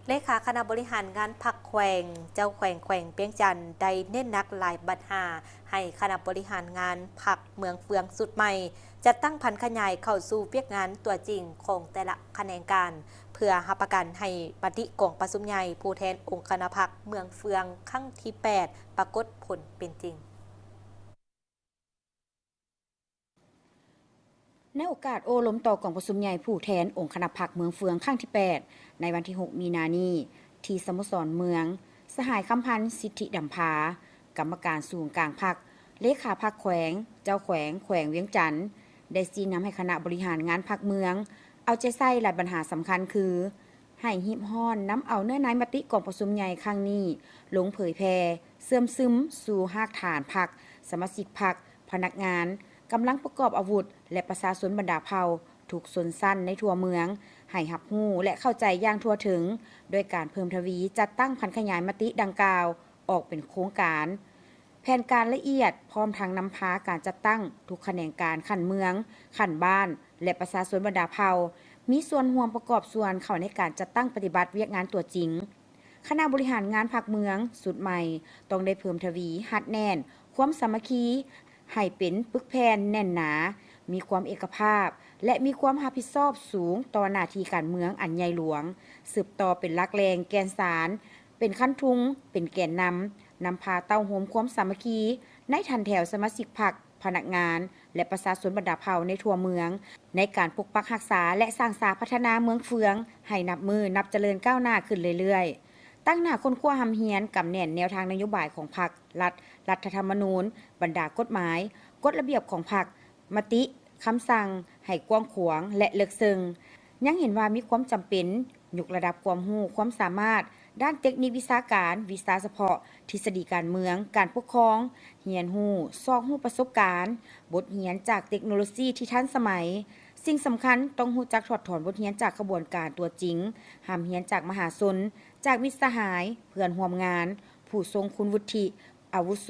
ເລຂາຄະນະບໍລິຫານງານພັກແຂວງ, ເຈົ້າແຂວງແຂວງວຽງຈັນ ໄດ້ເນັ້ນໜັກຫຼາຍບັນຫາໃຫ້ຄະນະບໍລິຫານງານພັກເມືອງເຟືອງຊຸດໃໝ່ ຈັດຕັ້ງຜັນຂະຫຍາຍເຂົ້າສູ່ວຽກງານຕົວຈິງຂອງແຕ່ລະຂະແໜງການ ເພື່ອຮັບປະກັນໃຫ້ມະຕິກອງປະຊຸມໃຫຍ່ຜູ້ແທນອົງຄະນະພັກເມືອງເຟືອງຄັ້ງທີແປດ ປາກົດຜົນເປັນຈິງ. ໃນໂອກາດໂອ້ລົມຕໍ່ກອງປະຊຸມໃຫຍ່ຜູ້ແທນອົງຄະນະພັກເມືອງເຟືອງຄັ້ງທີແປດ ໃນວັນທີຫົກ ມີນານີ້ ທີ່ສະໂມສອນເມືອງ, ສະຫາຍ ຄຳພັນ ສິດທິດຳພາ ກຳມະການສູນກາງພັກ, ເລຂາພັກແຂວງ, ເຈົ້າແຂວງແຂວງວຽງຈັນ ໄດ້ຊີ້ນຳໃຫ້ຄະນະບໍລິຫານງານພັກເມືອງ ເອົາໃຈໃສ່ຫຼາຍບັນຫາສຳຄັນຄື ໃຫ້ຮີບຮ້ອນນຳເອົາເນື້ອໃນມະຕິກອງປະຊຸມໃຫຍ່ຄັ້ງນີ້ ລົງເຜີຍແຜ່, ເຊື່ອມຊຶມສູ່ຮາກຖານພັກ, ສະມາຊິກພັກ, ພະນັກງານ, ກຳລັງປະກອບອາວຸດ ແລະ ປະຊາຊົນບັນດາເຜົ່າທຸກຊົນຊັ້ນໃນທົ່ວເມືອງ ໃຫ້ຮັບຮູ້ ແລະ ເຂົ້າໃຈຢ່າງທົ່ວເຖິງ ດ້ວຍການເພີ່ມທະວີຈັດຕັ້ງຜັນຂະຫຍາຍມະຕິດັ່ງກ່າວອອກເປັນໂຄງການ, ແຜນການລະອຽດ, ພ້ອມທັງນຳພາການຈັດຕັ້ງທຸກຂະແໜງການຂັ້ນເມືອງ, ຂັ້ນບ້ານ ແລະ ປະຊາຊົນບັນດາເຜົ່າ ມີສ່ວນຮ່ວມປະກອບສ່ວນເຂົ້າໃນການຈັດຕັ້ງປະຕິບັດວຽກງານຕົວຈິງ. ຄະນະບໍລິຫານງານພັກເມືອງຊຸດໃໝ່ ຕ້ອງໄດ້ເພີ່ມທະວີຮັດແໜ້ນຄວາມສາມັກຄີ ໃຫ້ເປັນປຶກແຜ່ນແໜ້ນໜາ, ມີຄວາມເອກະພາບ ແລະ ມີຄວາມຮັບຜິດຊອບສູງຕໍ່ໜ້າທີ່ການເມືອງອັນໃຫຍ່ຫຼວງ, ສືບຕໍ່ເປັນຫຼັກແຫຼ່ງແກ່ນສານ, ເປັນຄັນທຸງ, ເປັນແກນນຳ, ນຳພາເຕົ້າໂຮມຄວາມສາມັກຄີໃນຖັນແຖວສະມາຊິກພັກ, ພະນັກງານ ແລະ ປະຊາຊົນບັນດາເຜົ່າໃນທົ່ວເມືອງ ໃນການປົກປັກຮັກສາ ແລະ ສ້າງສາພັດທະນາເມືອງເຟືອງ ໃຫ້ນັບມື້ນັບຈະເລີນກ້າວໜ້າຂຶ້ນເລື້ອຍໆ. ຕັ້ງໜ້າຄົ້ນຄວ້າຮ່ຳຮຽນ ກຳແໜ້ນແນວທາງນະໂຍບາຍຂອງພັກ, ລັດ, ລັດຖະທຳມະນູນ, ບັນດາກົດໝາຍ, ກົດລະບຽບຂອງພັກ, ມະຕິ, ຄຳສັ່ງ ໃຫ້ກວ້າງຂວາງ ແລະ ເລິກເຊິ່ງ. ຍັງເຫັນວ່າມີຄວາມຈຳເປັນຍົກລະດັບຄວາມຮູ້ຄວາມສາມາດດ້ານເຕັກນິກວິຊາການ, ວິຊາສະເພາະ, ທິດສະດີການເມືອງ, ການປົກຄອງ, ຮຽນຮູ້, ຊອກຮູ້ປະສົບການ, ບົດຮຽນຈາກເຕັກໂນໂລຊີທີ່ທັນສະໄໝ. ສິ່ງສຳຄັນຕ້ອງຮູ້ຈັກຖອດຖອນບົດຮຽນຈາກຂະບວນການຕົວຈິງ, ຮ່ຳຮຽນຈາກມະຫາຊົນ, ຈາກມິດສະຫາຍ, ເພື່ອນຮ່ວມງານ, ຜູ້ຊົງຄຸນວຸດທິ, ອາວຸໂສ,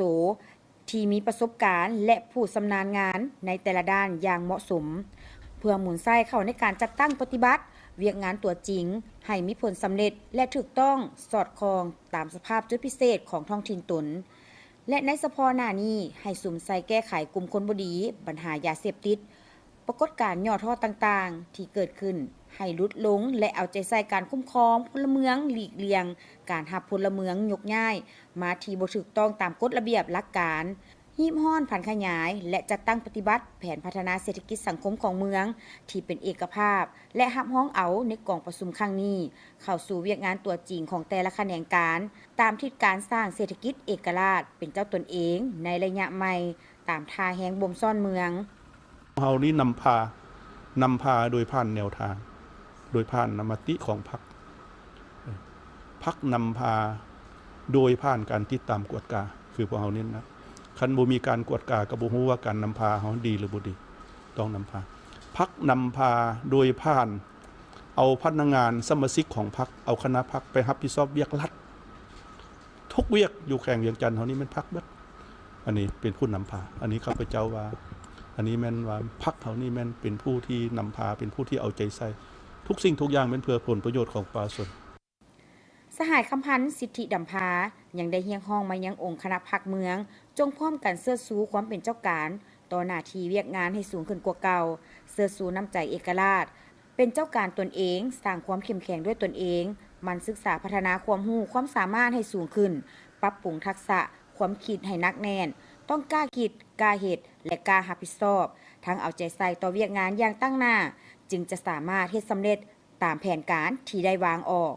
ທີ່ມີປະສົບການ ແລະ ຜູ້ຊຳນານງານໃນແຕ່ລະດ້ານຢ່າງເໝາະສົມ ເພື່ອໝູນໃຊ້ເຂົ້າໃນການຈັດຕັ້ງປະຕິບັດວຽກງານຕົວຈິງ ໃຫ້ມີຜົນສຳເລັດ ແລະ ຖືກຕ້ອງສອດຄ່ອງຕາມສະພາບຈຸດພິເສດຂອງທ້ອງຖິ່ນຕົນ ແລະ ໃນສະເພາະໜ້ານີ້ ໃຫ້ສຸມໃສ່ແກ້ໄຂກຸ່ມຄົນບໍ່ດີ, ບັນຫາຢາເສບຕິດ, ປາກົດການຫຍໍ້ທໍ້ຕ່າງໆທີ່ເກີດຂຶ້ນໃຫ້ຫຼຸດລົງ ແລະ ເອົາໃຈໃສ່ການຄຸ້ມຄອງພົນລະເມືອງ, ຫຼີກລ່ຽງການຮັບພົນລະເມືອງຍົກຍ້າຍມາທີ່ບໍ່ຖືກຕ້ອງຕາມກົດລະບຽບຫຼັກການ, ຮີບຮ້ອນຜັນຂະຫຍາຍ ແລະ ຈັດຕັ້ງປະຕິບັດແຜນພັດທະນາເສດຖະກິດສັງຄົມຂອງເມືອງທີ່ເປັນເອກະພາບ ແລະ ຮັບຮອງເອົາໃນກອງປະຊຸມຄັ້ງນີ້ ເຂົ້າສູ່ວຽກງານຕົວຈິງຂອງແຕ່ລະຂະແໜງການ ຕາມທິດການສ້າງເສດຖະກິດເອກະລາດເປັນເຈົ້າຕົນເອງໃນໄລຍະໃໝ່ ຕາມທ່າແຮງບົ່ມຊ້ອນເມືອງ. ເຮົານີ້ນຳພາ, ນຳພາໂດຍຜ່ານແນວທາງ, ໂດຍຜ່ານມະຕິຂອງພັກ. ພັກນຳພາໂດຍຜ່ານການຕິດຕາມກວດກາ, ຄືພວກເຮົາເນັ້ນນະ. ຄັນບໍ່ມີການກວດກາ ກໍບໍ່ຮູ້ວ່າການນຳພາເຮົາດີຫຼືບໍ່ດີ. ຕ້ອງນຳພາ. ພັກນຳພາໂດຍຜ່ານ ເອົາພະນັກງານສະມາຊິກຂອງພັກ, ເອົາຄະນະພັກໄປຮັບຜິດຊອບວຽກລັດ. ທຸກວຽກຢູ່ແຂວງວຽງຈັນເຮົານີ້ແມ່ນພັກເບິດ. ອັນນີ້ເປັນຜູ້ນຳພາ. ອັນນີ້ຂ້າພະເຈົ້າວ່າ ອັນນີ້ແມ່ນວ່າພັກເຮົານີ້ແມ່ນເປັນຜູ້ທີ່ນຳພາ, ເປັນຜູ້ທີ່ເອົາໃຈໃສ່. ທຸກສິ່ງທຸກຢ່າງແມ່ນເພື່ອຜົນປະໂຫຍດຂອງປະຊາຊົນ. ສະຫາຍ ຄຳພັນ ສິດທິດຳພາ ຍັງໄດ້ຮຽກຮ້ອງມາຍັງອົງຄະນະພັກເມືອງ ຈົ່ງພ້ອມກັນເຊີດຊູຄວາມເປັນເຈົ້າການຕໍ່ໜ້າທີ່ວຽກງານໃຫ້ສູງຂຶ້ນກວ່າເກົ່າ, ເຊີດຊູນ້ຳໃຈເອກະລາດ, ເປັນເຈົ້າການຕົນເອງ, ສ້າງຄວາມເຂັ້ມແຂງດ້ວຍຕົນເອງ, ໝັ່ນສຶກສາພັດທະນາຄວາມຮູ້ຄວາມສາມາດໃຫ້ສູງຂຶ້ນ, ປັບປຸງທັກສະຄວາມຄິດໃຫ້ໜັກແໜ້ນ, ຕ້ອງກ້າຄິດ, ກ້າເຮັດ ແລະ ກ້າຮັບຜິດຊອບ, ທັງເອົາໃຈໃສ່ຕໍ່ວຽກງານຢ່າງຕັ້ງໜ້າ, ຈຶ່ງຈະສາມາດເຮັດສຳເລັດຕາມແຜນການທີ່ໄດ້ວາງອອກ.